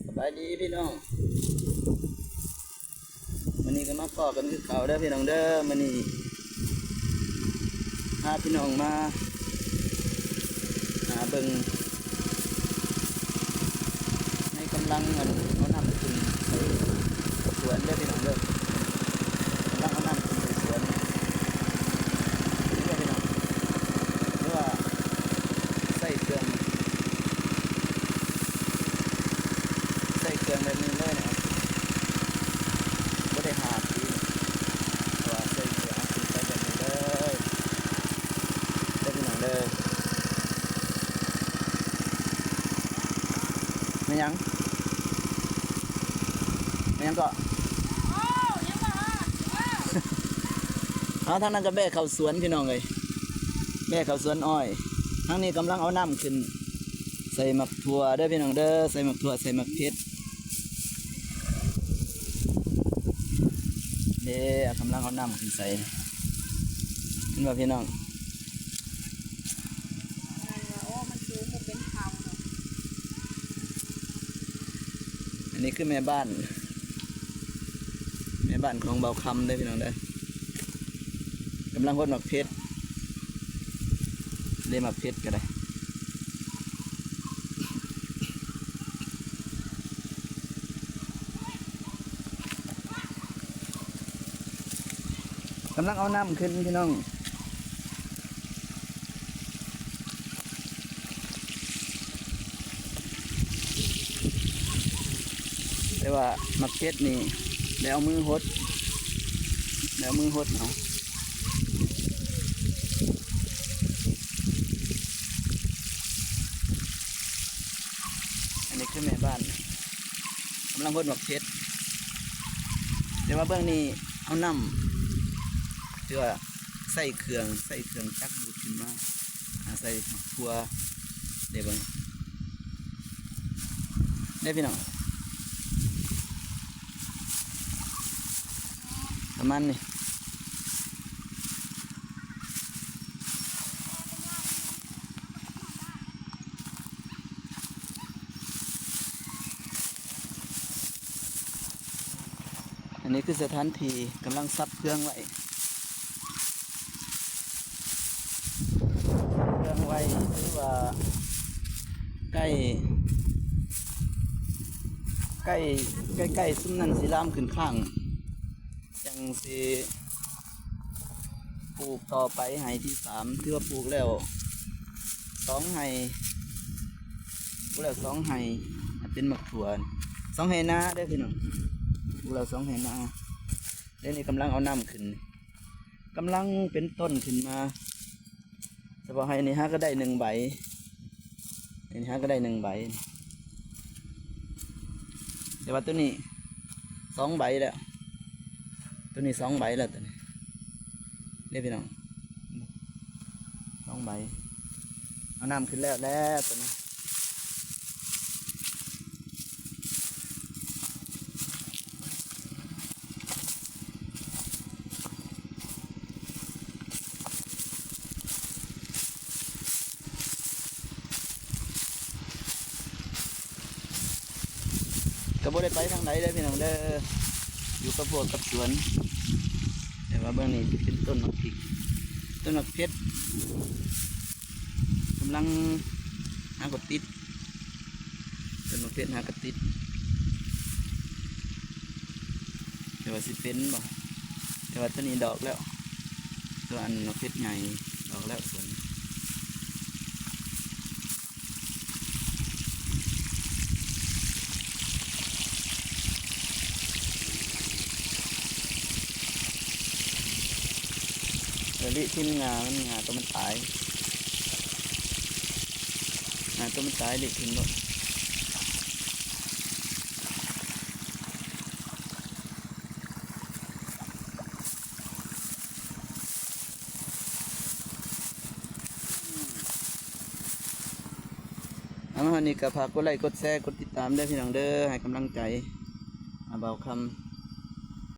ສະບາຍດີພີ່ນ້ອງ, ມື້ນີ້ກໍມາພໍ້ກັນຄືເກົ່າເດີພີ່ນ້ອງເດີ. ມື້ນີ້ພາພີ່ນ້ອງມາຫາເບິ່ງໃນກຳລັງ ອັນ ເອົານ້ຳຂຶ້ນສວນເດີພີ່ນ້ອງເດີ, ກຳລັງເອົານ້ຳຂຶ້ນສວນເດີພີ່ນ້ອງ, ຫຼືວ່າໃຊ້ເຄື່ອງ ໃຊ້ເຄື່ອງແບບນີ້ເລີຍນະ, ບໍ່ໄດ້ຫາບອີກ ເພາະວ່າໃຊ້ເຄື່ອງເອົາຂຶ້ນໄປແບບນີ້ເລີຍເດີພີ່ນ້ອງເດີ. ແມ່ນຫຍັງ? ແມ່ນຫຍັງເກາະ? ເອົາ ທາງນັ້ນກໍແບກເຂົ້າສວນພີ່ນ້ອງເອີຍ, ແບກເຂົ້າສວນອ້ອຍ, ທາງນີ້ກຳລັງເອົານ້ຳຂຶ້ນ ໃສ່ໝາກຖົ່ວເດີພີ່ນ້ອງເດີ, ໃສ່ໝາກຖົ່ວ ໃສ່ໝາກເຜັດເດ້, ກຳລັງເອົານ້ຳຂຶ້ນໃສ່ ເຫັນບໍ່ພີ່ນ້ອງ? ອັນນີ້ຄືແມ່ບ້ານ ແມ່ບ້ານຂອງບ່າວຄຳເດີພີ່ນ້ອງເດີ, ກຳລັງຫົດໝາກເຜັດເດ້, ໝາກເຜັດກໍໄດ້ ກຳລັງເອົານ້ຳຂຶ້ນພີ່ນ້ອງ. ແຕ່ວ່າໝາກເຜັດນີ້ໄດ້ເອົາມືຫົດ ໄດ້ເອົາມືຫົດເອົາ. ອັນນີ້ຄືແມ່ບ້ານກຳລັງຫົດໝາກເຜັດ, ແຕ່ວ່າເບື້ອງນີ້ເອົານ້ຳ ຄືວ່າໃຊ້ເຄື່ອງ ໃຊ້ເຄື່ອງຈັກດູດຂຶ້ນມາ ອາ ໃສ່ໝາກຖົ່ວ ເດ້ເບິ່ງ ເດ້ພີ່ນ້ອງ ປະມານນີ້. ອັນນີ້ຄືສະຖານທີ່ກຳລັງສັບເຄື່ອງໄວ້ ເຄື່ອງໄວ້ ຫຼືວ່າໃກ້ ໃກ້ ໃກ້ໆ ຊຸມນັ້ນຊິລາມຂຶ້ນຄ້າງ ຈັ່ງຊິ ປູກຕໍ່ໄປໄຮ່ທີສາມ ຖືວ່າປູກແລ້ວສອງໄຮ່ ປູກແລ້ວສອງໄຮ່ ເປັນໝາກຖົ່ວ ສອງໄຮ່ນາເດີພີ່ນ້ອງ ປູກແລ້ວສອງໄຮ່ນາ. ດຽວນີ້ກຳລັງເອົານ້ຳຂຶ້ນ ກຳລັງເປັນຕົ້ນຂຶ້ນມາ. ສະເພາະໄຮ່ນີ້ຫາກໍໄດ້ໜຶ່ງໃບ ນີ້ຫາກໍໄດ້ໜຶ່ງໃບ ແຕ່ວ່າໂຕນີ້ສອງໃບແລ້ວ ໂຕນີ້ສອງໃບແລ້ວ ໂຕນີ້ເດ້ພີ່ນ້ອງ ສອງໃບ ເອົານ້ຳຂຶ້ນແລ້ວ ແລ້ວໂຕນີ້. ກໍບໍ່ໄດ້ໄປທາງໃດເດີພີ່ນ້ອງເດີ ຢູ່ກັບຮົ້ວກັບສວນ ແຕ່ວ່າເບື້ອງນີ້ຊິເປັນຕົ້ນໝາກພິກ ຕົ້ນໝາກເຜັດ ກຳລັງຫາກໍຕິດ ຕົ້ນໝາກເຜັດຫາກໍຕິດ ແຕ່ວ່າຊິເປັນບໍ່ ແຕ່ວ່າໂຕນີ້ດອກແລ້ວ ໂຕອັນໝາກເຜັດໃຫຍ່ດອກແລ້ວ ສ່ວນ ເອີ ລິຖິ້ມຫຍ້າມັນ ຫຍ້າໂຕມັນຕາຍ ຫຍ້າໂຕມັນຕາຍ ລິຖິ້ມໂລດ. ເອົາ ມາຮອດນີ້ກໍຝາກກົດໄລ້ ກົດແຊ ກົດຕິດຕາມເດີພີ່ນ້ອງເດີ ໃຫ້ກຳລັງໃຈ ອາ ບ່າວຄຳ.